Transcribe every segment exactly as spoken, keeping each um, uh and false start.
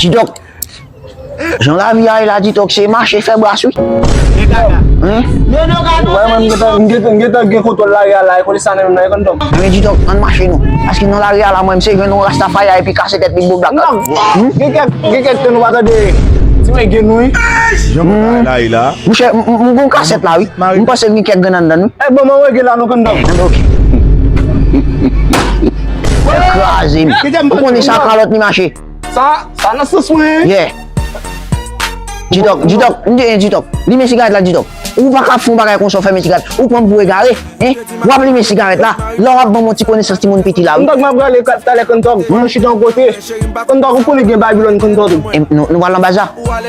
Didòk, jan lavi a ye la, Didòk, se mache fè bras wi. Hein? Wè, mwen, m gentan, m gentan, m gentan gen kontwòl lari a la, e konnen sa nan menm nan, e Kondòk. Men Didòk, ann mache non. Paske nan lari a la, mwen, m se jwenn yon Rastafari epi kase tèt li, bon blak. Non. Gen kèk, gen kèk tan nou pa tande ti reggae nou, wi. Jan bagay la ye la. Monchè, m, m, m gon kasèt la, wi. M panse gen kèk grenn anndan, wi. E bon, mwen reggae la, non, Kondòk. Anben, ok. Kraze m. Ou konnen sa kalòt li mache. Sa, sa nan sans mwen. Yeah. Didòk, Didòk, m te, Didòk. Limen sigarèt la, Didòk. Ou pa ka fè yon bagay konsa, w fèmen sigarèt. Ou pran m pou egare, hein? W ap limen sigarèt la. Lè w ap ban m yon ti konesans timoun piti la, wi. Kondòk, m ap rale talè, Kondòk. Mwen chita yon kote. Kondòk, ou konnen gen Babilòn, Kondòk. E, nou, nou pral nan baz la? Ann,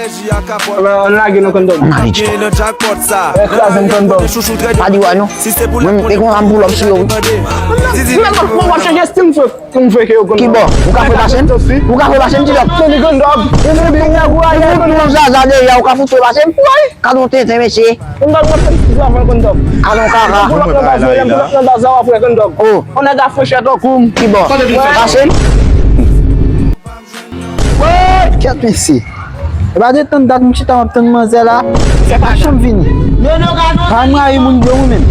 ann lage non, Kondòg. Ann ale, Didòk. Kraze m, Kondòg. Pa di w a non. Mwen, e konsa m pull up sou yo, wi. Mwen, mwen, mwen chanje stil m fè, m fè ke yo, Kondòg. Kibò? Ou ka fè pase m? Ou ka fè pase m, Didòk? Tande, Kondòg. Ou, ou, ou, zaza dèyè, ou ka fout fè pase m? Wi. Gade yon tenten, mesye. Kondòg, mwen fè m stil avan, Kondòg. Alon kaka. Mwen, mwen, mwen, mwen, mwen, mwen, mwen, mwen, Kondòg. Oh. On nèg a fè chè tankou m. Kibò? Pase m? Kèt mesye. E pa de tann dat m chita m ap tann manzè la. Sa pa janm vini. Pa m rayi moun blo wi menm.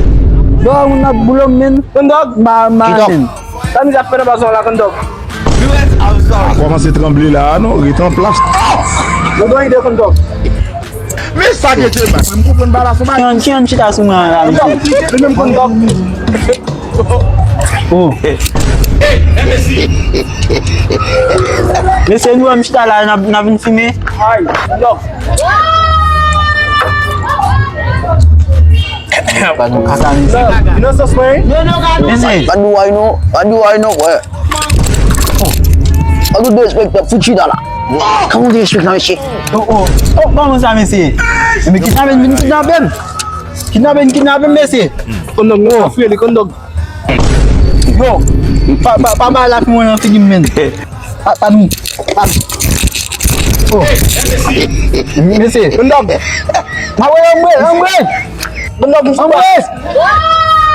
Lè w wè moun ap blo m menm. Kondòg. M pa, m pa menm. Sa miz ap fè nan bazan la, Kondòg. A kòmanse tranble la a non, ret an plas. Mwen gen ide, Kondòg. Men sa gen te bay. Mwen m konprann pa la sou bay. Kijan, kijan chita sou mwen an la, mesye? Li menm, Kondòg. Oh. Mesye, nou wè m chita la, n ap, n ap vin fimen. Ay, Kondòg. Pa nou kaka, mesye. Inosan, mesye. Mesye. Pa di w a non, pa di w a non, wè. An tout derespektan, fout chita la. Kòman w derespektan, mesye? Oh, oh. Oh, kòman sa, mesye? Enben, kidnape n vin kidnape m. Kidnape n kidnape m, mesye. Kondòg, nou ka fouye li, Kondòg. Yo, pa, pa, pa bay lafi mwen nan figi m, men. Pa, pa nou. Pa nou. Oh. Mesye. Kondòg. Ma wè, anbre, anbre. Bon, non, bon, anbre!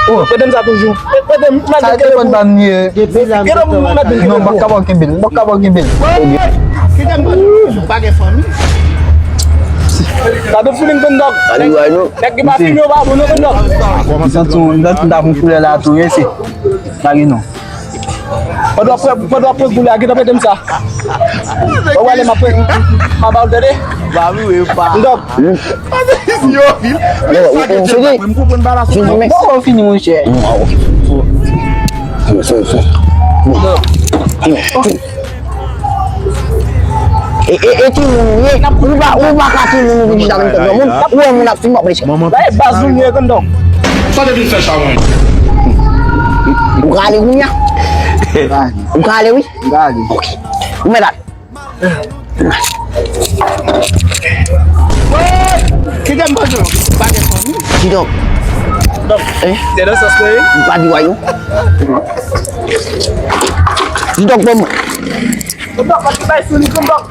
Oh. Prete m sa toujou. Prete m, sa telefòn pa m ye. Depi la, m te wè sa. Non, m pa ka ba w kenbe l. M pa ka ba w kenbe l. Kite m toujou. Pa gen fanmi. Sa tout feeling, Kondòg. Nèg ki pa fini, yo pa bon, non, Kondòg. M santi, m santi m ta pran koulè la tou, wi, se. Pa gen non. Pandan w ap pran, pandan w ap pran koulè a, gentan prete m sa. Ou wè lè m ap, m ap ba w l tande? Ba wi, wi, pa. Kondòg. Yo, yo, m konprann pa la sou mwen. Bon, ou fini, monchè. E, e, e timoun ou ye, ou pa, ou pa ka timoun ou vin chita menm tan granmoun, ou wè moun ap fini, w ap rete. Bay baz ou ye, Kondòg. Sa te vin fè sa, mwen. Ou ka ale kounye a? Ou ka ale, wi. Ou mèt al. Kite m pran bagay fanmi. Didòk. Didòk. Eh? Se nan sans mwen, wi. M pa di w a non. Didòk, ban mwen. Didòk, pa ti bay sou li, Didòk.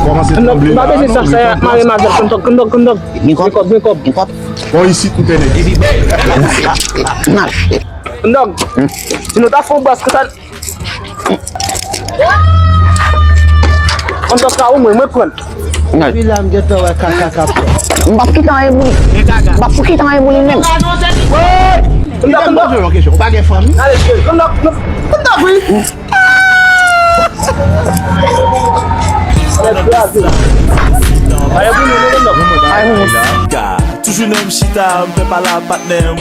Kòmanse tranble la, non, mare m avè l, Didòk, Didòk, Didòk. Gen kòb? Gen kòb, gen kòb. Gen kòb? Bon, isit, m pènèt. Didòk, si nou ta fè yon bas konsa, Kondòk sa ou mwen, mwen pran. Depi la m gentan wè kaka k ap fèt. M p ap kite anyen pou li. M p ap kite anyen pou li menm. Kondòk, Kondòk. Ou pa gen fanmi? Ale, Kondòk, Kondòk, wi. Toujou nan menm chita, m fè pale a patnè m.